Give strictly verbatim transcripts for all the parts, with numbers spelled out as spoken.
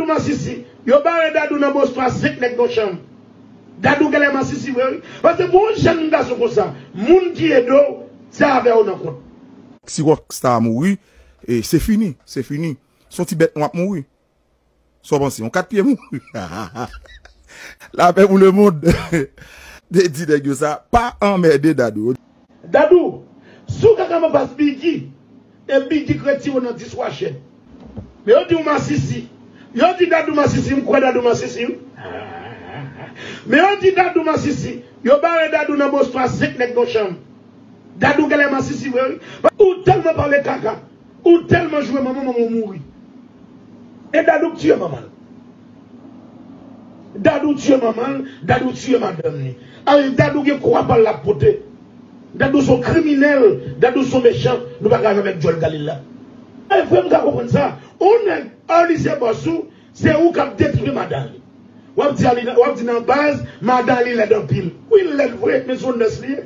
Masisi, yo bare Dadou nan Boston a senk nèg nan chanm. Dadou genlè masisi vre wi. Paske pou yon jèn gason konsa, moun ki ede w, se avè w nan kont. Si Rockstar mouri, e, se fini, se fini. Se yon ti bèt nwa ap mouri. Sa w panse? Yon kat pye mouri. Lapè pou lemonn. Te di nèg yo sa, pa anmède Dadou. Dadou, si w ka kòmanse Biggie, e Biggie k retire w nan dis wachè. Men yo di w masisi. Yo di Dadou masisi, m kwè Dadou masisi wi. Men yo di Dadou masisi. Yo bare Dadou nan Boston a senk nèg nan chanm. Dadou genlè masisi vre wi. Ou tèlman pale kaka. Ou tèlman joure manman, manman w mouri. E Dadou k tiye manman l. Dadou tiye manman l, Dadou tiye madanm li. Awi, Dadou gen kwa pa l l ap pote. Dadou se yon kriminèl, Dadou se yon mechan, nou pa ka janm avèk djòl Galil la. E vre m ka konprann sa. Yon nèg, Arly se bòs ou, se ou k ap detripe madanm li. W ap di Arly, w ap di nan baz, madanm li lèd anpil. Wi, l lèd vre, men se yon nès li ye.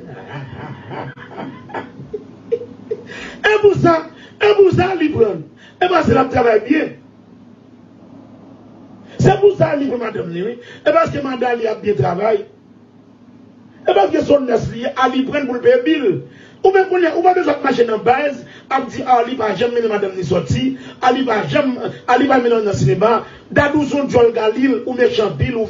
E pou sa, e pou sa li pran l. E paske l ap travay byen. Se pou sa li pran madanm li, wi. E paske madanm li ap byen travay. E paske se yon nès li ye, Arly pran l pou l peye bil. Ou menm kounye a, ou pa bezwen ap mache nan baz, ap di Arly pa janm mennen madanm li sòti, Arly pa janm, Arly pa mennen nan sinema. Dadou se yon djòl Galil, ou mechan anpil, ou